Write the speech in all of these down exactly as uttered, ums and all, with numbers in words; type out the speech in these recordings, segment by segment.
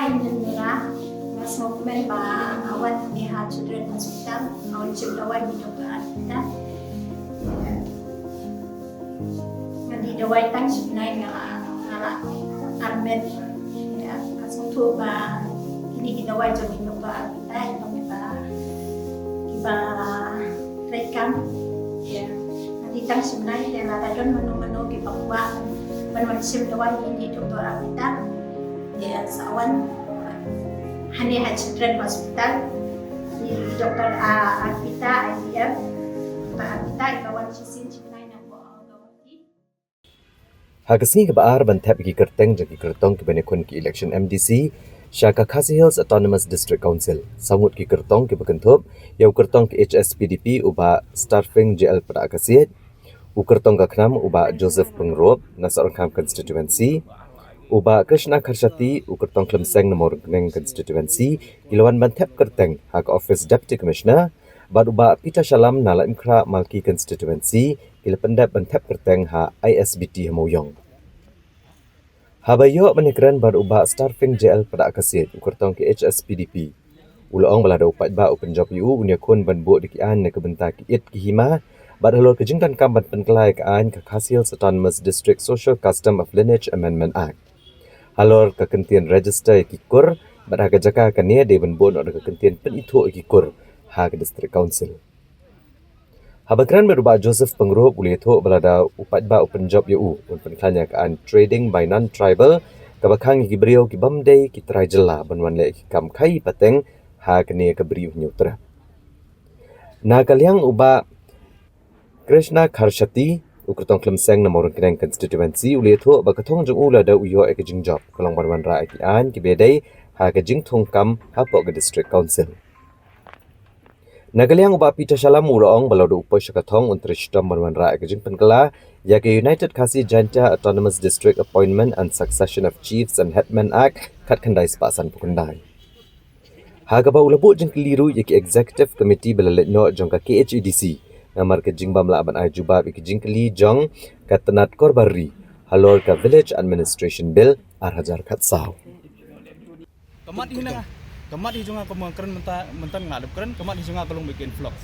Nira, nga sngewkmen ba nga wan hangne ha Children Hospital, nga wan shim dawai na i Doktor Arpita. Nga die dawai tang shi bnai nga la, nga la armet. Ïa, nga sngewthuh ba kine ki dawai jong i Doktor Arpita, ïa, kiba, kiba treikam. Ïa, nga die tang shi bnai, ïa, lada don mano mano kiba kwah ban wan shim dawai na i Doktor Arpita. Ïa, sa wan hangne ha Children Hospital. Ïa, Doktor, ah, Arpita, I V F. Doktor Arpita, iba wan shisien shi bnai na Guwahati. Ha ka sngi kaba ar ban thep ïa ki kyrteng jong ki kyrtong kiban ïakhun ki election M D C sha ka Khasi Hills Autonomous District Council, saw ngut ki kyrtong kiba kynthup ïa u kyrtong ka H S P D P u Bah Starfing J L Pdakasiej, u kyrtong ka KHNAM u Bah Joseph Pyngrope na Sohryngkham Constituency, u Bah Krishna Kharshati u kyrtong Khlem Seng na Mawryngkneng Constituency, ki la wan ban thep kyrteng ha ka office Deputy Commissioner, bad u Bah Peter Shallam na Laitumkhrah Malki Constituency, ki la pyndep ban thep kyrteng ha I S B T ha Mawïong. Haba ïoh ban ïakren bad u Bah Starfing J L Pdakasiej, u kyrtong ka H S P D P, u la ong ba lada u paidbah u pynjop ïa u, un ïakhun ban buh da ki aiñ na ka bynta ki ïit ki hima, bad halor ka jingdonkam ban pynkylla ïa ka aiñ ka Khasi Hills Autonomous District Social Custom of Lineage Amendment Act. Halor ka kyntien register ïa ki kur, bad ha ka jaka kane dei ban buh noh da ka kyntien pynithuh ïa ki kur ha ka District Council. Haba kren bad u Bah Joseph Pyngrope, u la ïathuh ba lada u paidbah u pynjop ïa u, un pynkhlaiñ ïa ka aiñ trading by non-tribal, kaba khang ïa ki briew kibym dei ki trai jylla ban wan leh ki kam khaïi pateng ha kane ka Bri u Hynñiewtrep. Na ka liang u Bah Krishna Kharshati, u kyrtong Khlem Seng na Mawryngkneng Constituency, u la ïathuh ba ka thong jong u lada u ïoh ïa ka jingjop ka long ban wanrah ïa ki aiñ kiba dei ha ka jingthungkam hapoh ka District Council. Na ka liang u Bah Peter Shallam u la ong ba lada u poi sha ka thong, un trei shitom ban wanrah ïa ka jingpynkylla ïa ka United Khasi Jaintia Autonomous District Appointment and Succession of Chiefs and Headmen Act khatkhyndai spah sanphew khyndai. Ha kaba u la buh jingkylli ruh ïa ki Executive Committee ba la leit noh jong ka K H A D C namar ka jingbym lah ban ai jubab ïa ki jingkylli jong ka tnat Korbar Ri halor ka Village Administration Bill ar hajar khatsaw. Ka mat hi na nga, ka mat hi jong nga, ka mut kren mynta, mynta nga dep kren, ka mat hi jong nga ka long beit ka influx.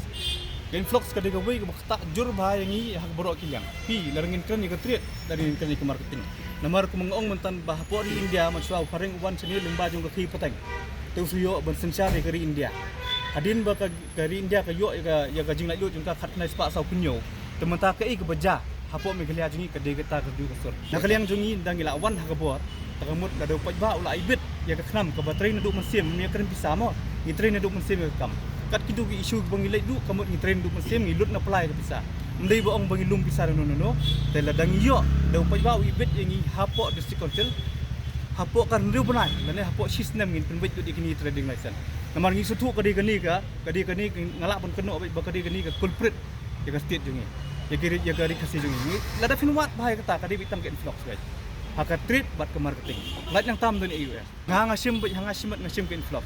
Ka influx ka dei kawei kaba ktah jur bha ïa ngi ha baroh ki liang. Phi, lada ngin kren ïa ka trade, lada ngin kren ïa ka marketing. Namar kumba nga ong mynta ba hapoh ri India, mynshuwa u phareng u wan shane lyngba jong ka khaïi pateng, te u sa ïoh ban synshar ïa ka ri India. Hadien ba ka, ka ri India ka ïoh ïa ka, ïa ka jinglaitluid jong ka khatkhyndai spah sawphew hynñiew, te mynta kaei kaba jia hapoh Meghalaya jong ngi ka dei kata ka juh ka sur. Na ka liang jong ngi, ynda ngi la wan ha ka bor, te ka mut lada u paidbah u la ibit ïa ka KHNAM kaba trei naduh mynsiem, ym ïakren pisa mo, ngi trei naduh mynsiem ïa ka kam. Kat kito ki issue kiba ngi leit duh, ka mut ngi trei naduh mynsiem, ngi lut na pla ïa ka pisa. Ym dei ba ong ba ngi lum pisa ruh, no, no, no. Te lada ngi ïoh, lada u paidbah u ibit ïa ngi hapoh District Council, hapoh ka hynriew bnai lane hapoh shi snem ngin pynbeit lut ïa kine ki trading license. Namar ngi sngewthuh ka dei kane ka, ka dei kane ka, nga lah ban kynnoh beit ba ka dei kane ka culprit ïa ka state jong ngi, ïa ka ri, ïa ka ri Khasi jong ngi. Lada phin wad bha ïa kata, ka dei beit tang ka influx beit ha ka trade bad ka marketing. Lait nangta ym don ïa U S. Nga, nga shim beit, nga shim beit, nga shim ka influx.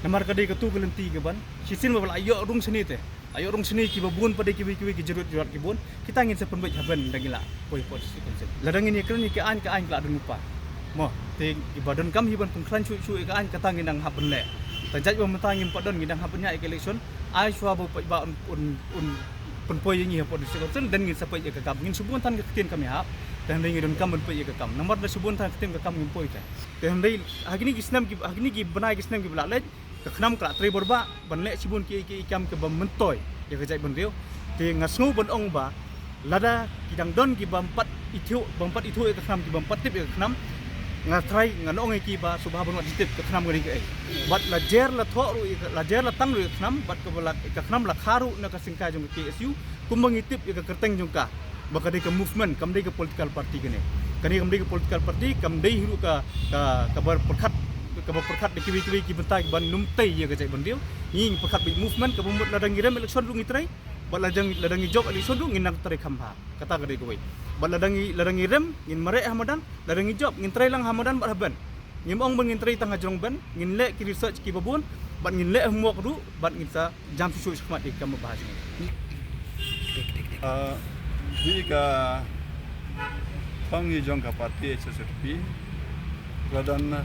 Namar ka dei kato ka lynti kaban shisien ba la ïoh rung shane te, la ïoh rung shane kiba bun pat de kiwei kiwei ki jurut jurut ki bun. Kita ngin sa pynbeit ha ban ynda ngi la poi hapoh District Council. Lada ngin ïakren ïa ka aiñ, ka aiñ ka la don lypa mo. Te kiba donkam hi ban pynkhlaiñ shuh shuh ïa ka aiñ, kata ngin nang hap ban leh. Te jait ba mynta ngim pat don, ngin nang hap ban ñiah ïa ka election. Ai shuwa ba u paidbah un, un, un pynpoi ïa ngi hapoh District Council, then ngin sa peit ïa ka kam. Ngin shu bun than ka ktien kam ïahap, te hynrei ngi donkam ban peit ïa ka kam. Namar da shu bun than ka ktien ka kam ngim poi te. Te hynrei ha kine ki snem ki, ha kine ki bnai ki snem kiba la leit, ka KHNAM ka la trei bor bha ban leh shibun ki, ki, ki kam kiba myntoi ïa ka jaitbynriew. Te nga sngew ban ong ba lada ki dang don ki bym pat ithuh, bym pat ithuh ïa ka KHNAM, ki bym pat tip ïa ka KHNAM, nga trai ngan ong ïa ki ba sngewbha ban wad jingtip, ka KHNAM ka dei kaei. Bad la jer la thoh ruh ïa ka, la jer la tang ruh ïa ka KHNAM, bad kaba la, ka KHNAM la kha ruh na ka syngkai jong ka K S U, kumba ngi tip ïa ka kyrteng jong ka ba ka dei ka movement, kam dei ka political party kane. Kane kam dei ka political party, kam dei hi ruh ka, ka, kaba pyrkhat, kaba pyrkhat da kiwei kiwei ki bynta kiban ym tei ïa ka jaitbynriew. Ngi ngi pyrkhat beit movement, kaba mut lada ngi rem election ruh ngi trei, bad lada ngi, lada ngi jop election ruh ngin nang trei kham bha. Kata ka dei kawei. Bad lada ngi, lada ngi rem ngin mareh ha madan, lada ngi jop ngin trei lang ha madan bad ha ban. Ngim ong ba ngin trei tang ha jrong ban, ngin leh ki research kiba bun, bad ngin leh homework ruh, bad ngin sa jam shuh shuh shakhmat ïa ki kam ba bha jong ngi. Ah, hi ka thong hi jong ka party H S P D P, la don, ah,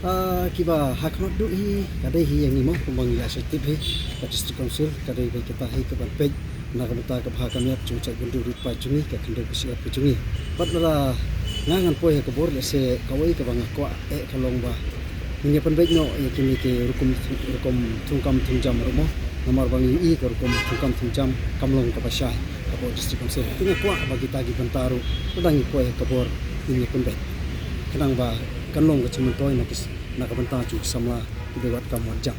Ah, kiba ha khmat duh hi ka dei hi ïa ngi mo, kumba ngi la shah tip hi, ka District Council ka dei ba kita hi kaban peit na ka bynta ka bha ka miat jong u jaitbynriew ryngkat jong ngi, ka khyndew ka shyiap ka jong ngi. Bad lada nga ngan poi ha ka bor, lehse kawei kaba nga kwah eh ka long ba ngin ïa pynbeit noh ïa kine ki rukom, rukom thungkam thungjam ruh mo. Namar ba ngi ïohi ka rukom thungkam thungjam kam long kaba shai hapoh District Council. Te nga kwah ba kita ki bynta ruh lada ngi poi ha ka bor ngin ïa pynbeit, khnang ba kan long ka jingmyntoi na ki, na ka bynta jong ki samla kiba wad kam wad jam.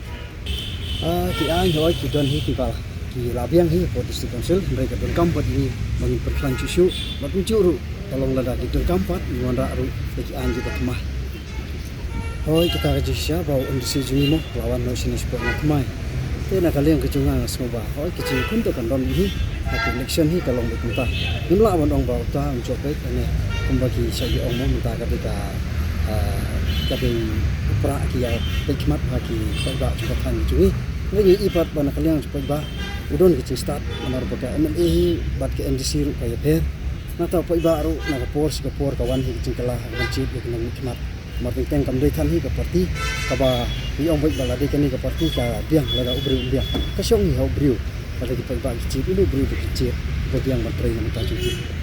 Ah, ki aiñ hooid ki don hi kiba ki la biang hi hapoh District Council, hynrei ka donkam pat ïa ngi ba ngin pynkhlaiñ shuh shuh, bad kumjuh ruh ka long lada ki donkam pat, ngin wanrah ruh ïa ki aiñ kiba thymmai. Hooid, kita ka jingshisha ba u M D C jong ngi mo la wan noh shane shapoh na thymmai. Te na ka liang ka jong nga, nga sngew ba hooid, ka jingkhun te kan don hi ha ka election hi ka long beit mynta. Ngim lah ban ong ba uta un jop beit ne, kumba ki shah ïa ong mo, mynta ka dei ka, ah, ka dei u prah ki ïa peit khmat ha ki paidbah jong ka thaiñ jong ngi. Hynrei ngi i pat ba na ka liang jong u paidbah u don ka jingstad, namar ba ka M L A hi bad ka M D C ruh ka ïapher. Nangta u paidbah ruh na ka por sha ka por ka wan hi ka jingkylla ha ka ban jied ïa ka nongmihkhmat. Namar teng teng kam dei than hi ka party kaba ngi ong beit ba la dei kane ka party ka biang, lada u briew um biang, ka shong hi ha u briew. Lada ki paidbah ki jied, une u briew ba ki jied, ba biang ban trei na ka bynta jong ki.